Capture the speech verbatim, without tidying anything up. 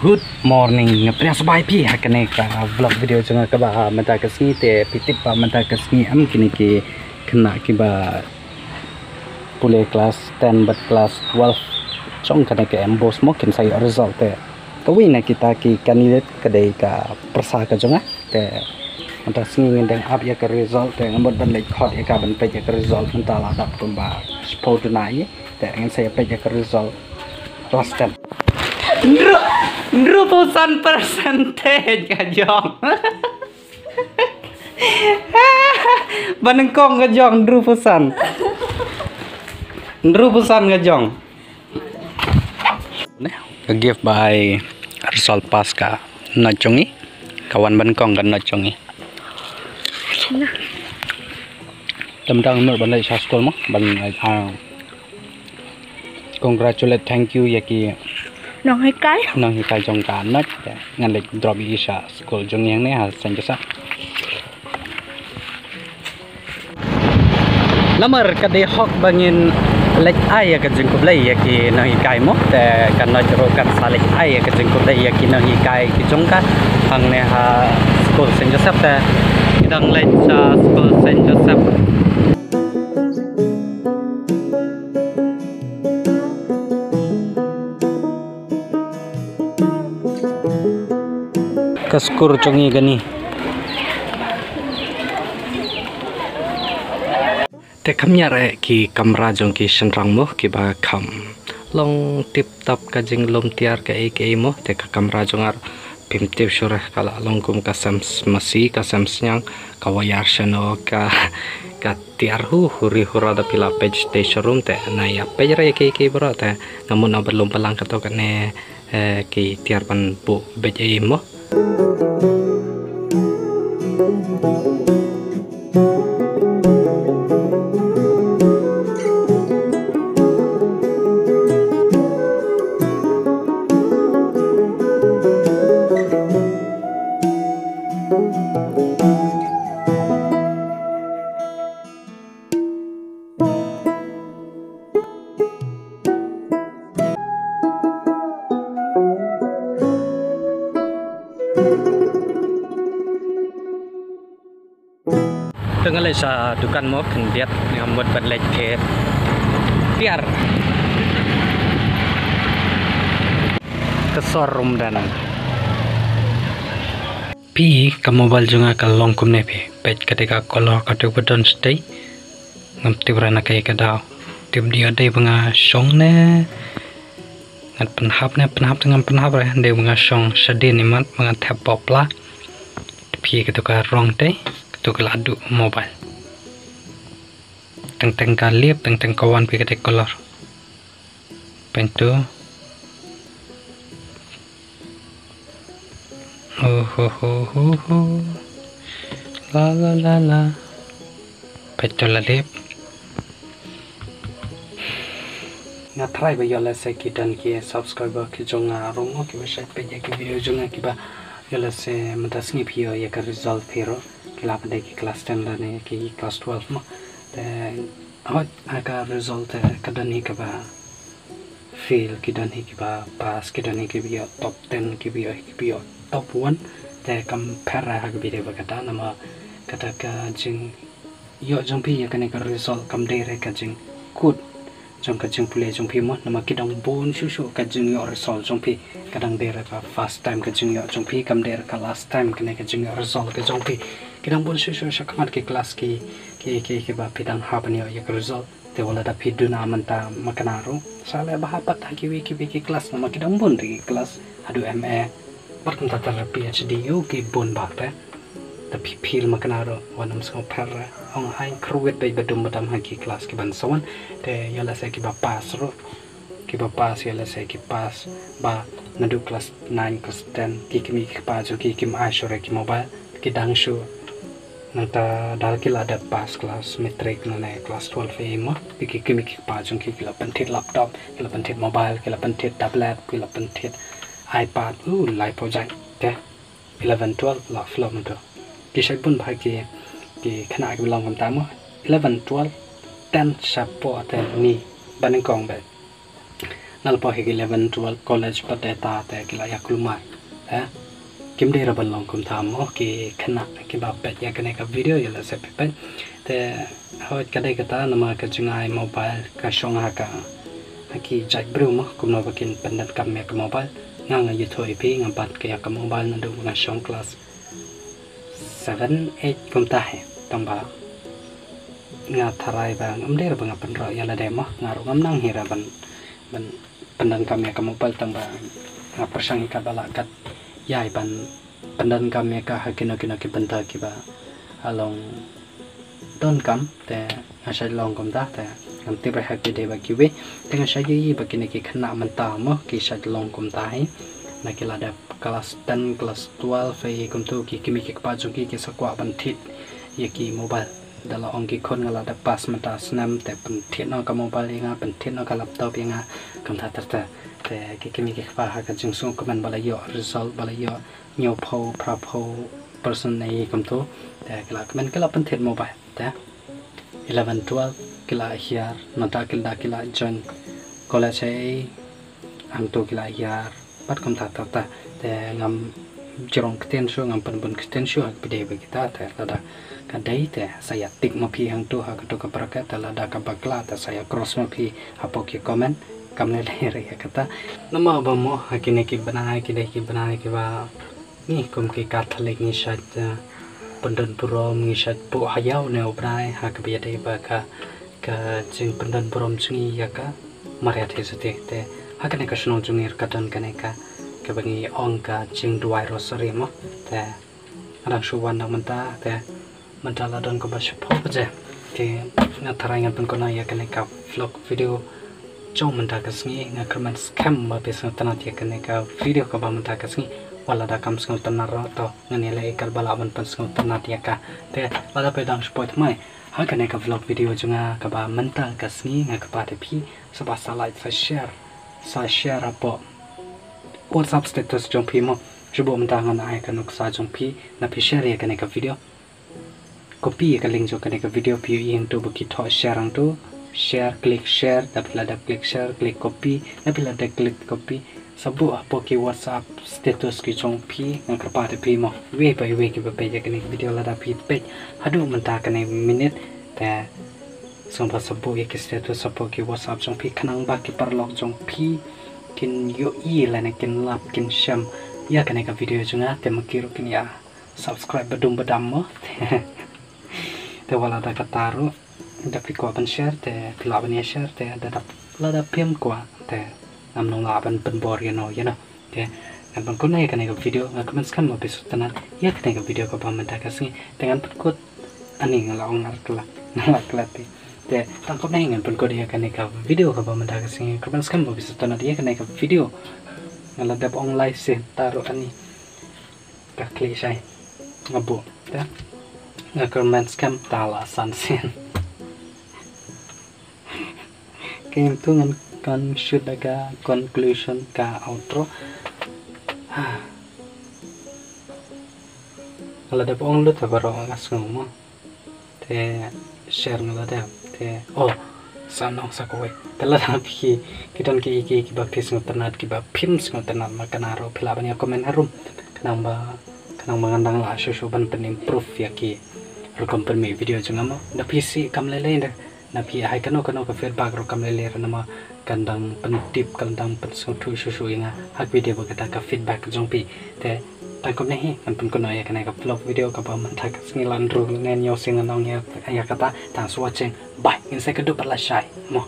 Good morning, nga pdiang sngewbha ïa phi ha kane ka vlog video jong nga kaba mynta ka sngi. Te phi tip ba mynta ka sngi em kine ki khynnah kiba pule class ten bad class twelve jong kane ka MBOSE mo kin sa ïoh result. Te kawei na kita ki candidate ka dei ka pyrsa ka jong nga. Te mynta ka sngi ngin dang ap ïa ka result, te nga mut ban leit khot ïa ka ban peit ïa ka result mynta la dap kumba shiphew duna ïa. Te ngin sa ïa peit ïa ka result class ten. Hynriew, hynriewphew san percentage ka jong. Ba nyngkong ka jong, hynriewphew san. Hynriewphew san ka jong. Ka gift ba ai result pass ka nod jong ngi. Ka wan ba nyngkong ka nod jong ngi. Te mynta ngan mut ban leit sha skul mo, ban leit, ah, congratulate, thank you ïa ki nonghikai, nonghikai jong ka nod. Te ngan leit drop ïa i sha skul jong ngi hangne ha Saint Joseph. Namar ka dei hok ba ngin leit ai ïa ka jingkhublei ïa ki nonghikai mo, te ka nod ruh kan sa leit ai ïa ka jingkhublei ïa ki nonghikai ki jong ka hangne ha skul Saint Joseph. Te ngi dang leit sha skul Saint Joseph. Ka skul jong ngi kane. Te kham ïa re ki kamra jong ki shynrang mo kiba kham long tip top ka jinglum tiar kaei kaei mo. Te ka kamra jong nga phim tip shuh re, ka la long kum ka sem masi, ka sem sniang, ka wire shano, ka, ka tiar hu huri hura. Da phi la peit sha room te na ïa peit re ïa kiei kiei baroh. Te nga mut na ba lum balang kato kane, eh, ki tiar ban buh beit ei mo. Te nga leit sha dukan mo, khyndiat nga mut ban leit thied tiar. Ka showroom dang. Phi, ka mobile jong nga ka long kumne phi. Peit kata ka color kata ba don shatei. Ngam tip re na kaei ka daw. Tip dei, dei ba nga shong ne. Ngan pynhap ne, pynhap te ngam pynhap re. Dei ba nga shong shadien imat ba nga thep bopla. Phi, kato ka rong te, kato ka la duh mobile. Teng teng ka lip, teng teng ka wan phi kata color. Pyntu. Ho, ho, ho, ho, ho. La, la, la, la. Peit to la lip. Nga try ba ïoh lehse ki don ki subscriber ki jong nga ruh mo kiba shait peit ïa ki video jong nga kiba ïoh lehse mynta sngi phi ïoh ïa ka result phi ruh. Ki la pynda ki class ten lane ki class twelve mo. Te hooid, ha ka result te ka don hi kaba fail, ki don hi kiba pass, ki don hi kiba ïoh top ten, kiba ïoh, kiba ïoh top one. Te kam pher ha ka video ba kata, namar kata ka jingïoh jong phi ïa kane ka result kam dei re ka jingkut jong ka jingpule jong phi mo, namar ki dang bun shuh shuh ka jingïoh result jong phi. Ka dang dei re ka first time ka jingïoh jong phi, kam dei re ka last time kane ka jingïoh result ka jong phi. Ki dang bun shuh shuh shakhmat ki class ki, ki, ki, kiba phi dang hap ban ïoh ïa ka result. Te wat la da phi duna mynta makna ruh, sa leh bha pat ha kiwei kiwei ki class, namar ki dang bun re ki class haduh M A bad kumta ter PhD ïoh ki bun bha te. Da phi fail makna ruh wat nym sngewpher re. Ong ai kyrwit beit ba dum ba dam ha ki class ki ban sa wan. Te ïoh lehse kiba pass ruh, kiba pass ïoh lehse ki pass ba naduh class nine, class ten, ki kmie ki kpa jong ki kim ai shuh re ki mobile, ki dang shuh. Nangta da ki la dep pass class matric lane class twelve ei mo, te ki kmie ki kpa jong ki ki la pynthied laptop, ki la pynthied mobile, ki la pynthied tablet, ki la pynthied iPad, u lai project te. Eleven twelve la flop nangta. Ki shait bun bha ki, ki khynnah kiba long kumta mo. Eleven twelve ten shapoh te ni ba nyngkong beit. Nalpo hi ki eleven twelve college pat data te ki la ïa kulmar. Eh, kim dei ra ban long kumta mo ki khynnah kiba peit ïa kane ka video ïa la se phi peit. Te hoi ka dei kata namar ka jingai mobile ka shong ha ka, ha ki jait briew mo kumno ba kin pyndonkam ïa ka mobile. Nga nga ïathuh ïa phi nga bat ka ïa ka mobile naduh ba nga shong class seven eight kumta hi. Tang ba nga tharai ba ngam dei ra ba nga pynroh ïa lade mo, nga ruh ngam nang hi ra ban, ban pyndonkam ïa ka mobile tang ba nga pyrshang ïa ka ba lah kat ïai ban pyndonkam ïa ka ha kino kino ki bynta kiba long donkam te nga shait long kumta te ngam tip re ha ki dei ba kiwei te nga shait ïohi ba kine ki khynnah mynta mo ki shait long kumta hi na ki la dep class ten, class twelve hi kumtu ki kmie ki kpa jong ki ki sa kwah ban thied ïa ki mobile. Da la ong ki khun nga la dep pass mynta snem te pynthied noh ka mobile ïa nga, pynthied noh ka laptop ïa nga, kumta ter ter. Te ki kmie ki kpa ha ka jingsngewkmen ba la ïoh result ba la ïoh hynñiewphew phraphew percent ne kumtu. Te ki la kmen ki la pynthied mobile te eleven twelve ki la hiar nangta ki la, ki la join college ei hangtu ki la hiar pat kumta ter ter. Te ngam jrong ktien shuh, ngam pynbun ktien shuh ha ka pdei ba kita te lada ka dei te sa ïa tick ma phi hangtu ha katu ka bracket te lada ka bakla te sa ïa cross ma phi hapoh ki comment. Kam lei lei re ïa kata. Namar ba mo ha kine ki bnai ki dei ki bnai kiba ngi kum ki Katholik ngi shait, eh, pyndon burom, ngi shait buh ha ïaw ne u Blai ha kaba ïadei ba ka, ka jingpyndon burom jong ngi ïa ka Maria Theisotti. Te ha kane ka shnong jong ngi ruh ka don kane ka, kaba ngi ong ka jingduwai rosary mo. Te nga dang shu wan dang mynta te mynta la don kumba shiphew baje. Te nga tharai ngan pynkut noh ïa kane ka vlog video jong mynta ka sngi. Nga kyrmen skhem ba phi sngewtynnat ïa kane ka video kaba mynta ka sngi. Wat lada kam sngewtynnat ruh to ngan ïaleh ïa kaba lah ban pynsngewtynnat ïa ka. Te lada phi dang shu poi thymmai ha kane ka vlog video jong nga kaba mynta ka sngi, nga kyrpad ïa phi sa ba sa like, sa share, sa share hapoh WhatsApp status jong phi mo. Shu buh mynta ngan ai ka nuksa jong phi na phi share ïa kane ka video. Copy ïa ka link jong kane ka video phi ïohi hangtu ba ki thoh share hangtu. Share, click share, da phi la dep click share, click copy, da phi la dep click copy. Sa buh hapoh ki WhatsApp status ki jong phi, nga kyrpad ïa phi mo. Iwei pa iwei kiba peit ïa kane ka video lada phi peit haduh mynta kane minute te sngewbha sa buh ïa ki status hapoh ki WhatsApp jong phi khnang ba ki paralok jong phi kin ïohi lane kin lap kin shem ïa kane ka video jong nga te ma ki ruh kin ïa subscribe badum badam mo. Te wat lada kata ruh da phi kwah ban share te phi lah ban ïa share te da, da lada phim kwah te ngam nang lah ban pynbor ïano ïano. Te ngan pynkut noh ïa kane ka video, nga kmen skhem ba phi sngewtynnat ïa kane ka video kaba mynta ka sngi. Te ngan pynkut, ani nga la ong nga la klet, nga la klet te. Te tang kumne ngan pynkut ïa kane ka video kaba mynta ka sngi, nga kmen skhem ba phi sngewtynnat ïa kane ka video. Nga la dep ong lai sien, ta ruh ani ka khlieh shai. Nga buh te nga kmen skhem ta la san sien. Kane tu ngan, ngan shoot da ka conclusion ka outro. Nga la dep ong lut ha baroh nga sngew mo. Te share nga la dep te oh sa nong sa kawei. Te lada phi ki don ki ki kiba phi sngewtynnat kiba phim sngewtynnat ma kane ruh phi lah ban ïa comment harum. Khnang ba, khnang ba ngan dang lah shuh shuh ban pyn improve ïa ki rukom pynmih video jong nga mo. Da phi sngewsih kam lei lei da. Na phi ai kano kano ka feedback ruh kam lei lei re namar kan dang pyntip kan dang pynsngewthuh shuh shuh ïa nga ha ka video ba kata ka feedback jong phi. Te tang kumne hi ngan pynkut noh ïa kane ka vlog video kaba mynta ka sngi, la hynriew ne hynñiew sien ngan ong ïa kata. Thanks for watching. Bye. Ngin sa ïakynduh pat lashai mo.